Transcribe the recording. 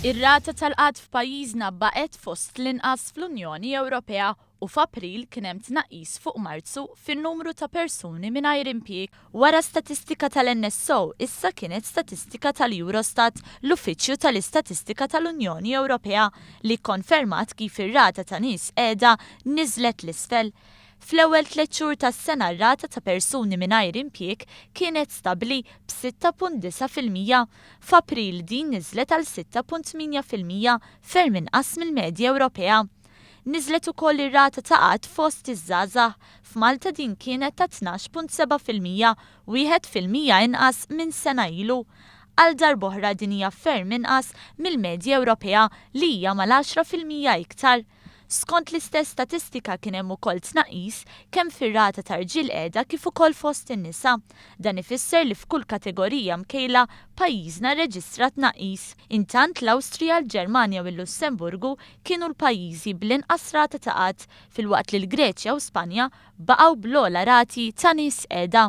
Ir-rata tal-qgħad f'pajjiżna baqgħet fost l-inqas fl-Unjoni Ewropea u f'April kien hemm tnaqqis fuq Marzu fin-numru ta' persuni mingħajr impjieg. Wara statistika tal-NSO, issa kienet statistika tal-Eurostat, l-Uffiċċju tal-Istatistika tal-Unjoni Ewropea, li kkonfermat kif ir-rata ta' nies qiegħda niżlet 'l isfel. Fl-ewwel tlett xhur tas-sena r-rata ta' persuni mingħajr impjieg kienet stabbli b'6.9%. F'April din niżlet għal 6.8%, ferm inqas mill-medja Ewropea. Niżlet ukoll ir-rata ta' qgħad fost iż-żgħażagħ. F'Malta din kienet ta' 12.7%, 1% inqas minn sena ilu. Għal darb'oħra din hija ferm inqas mill-medja Ewropea li hija mal-10% iktar. Skont l-istess statistika kien hemm ukoll tnaqqis kemm fir-rata ta' rġiel qiegħda kif ukoll fost in-nisa. Dan ifisser li f'kull kategorija mkejla pajjiżna rreġistra tnaqqis. Intant l-Awstrija, l-Ġermanja u l-Lussemburgu kienu l-pajjiżi bl-inqas rata ta' qgħad filwaqt li l-Greċja u Spanja baqgħu bl-ogħla rati ta' nies qiegħda.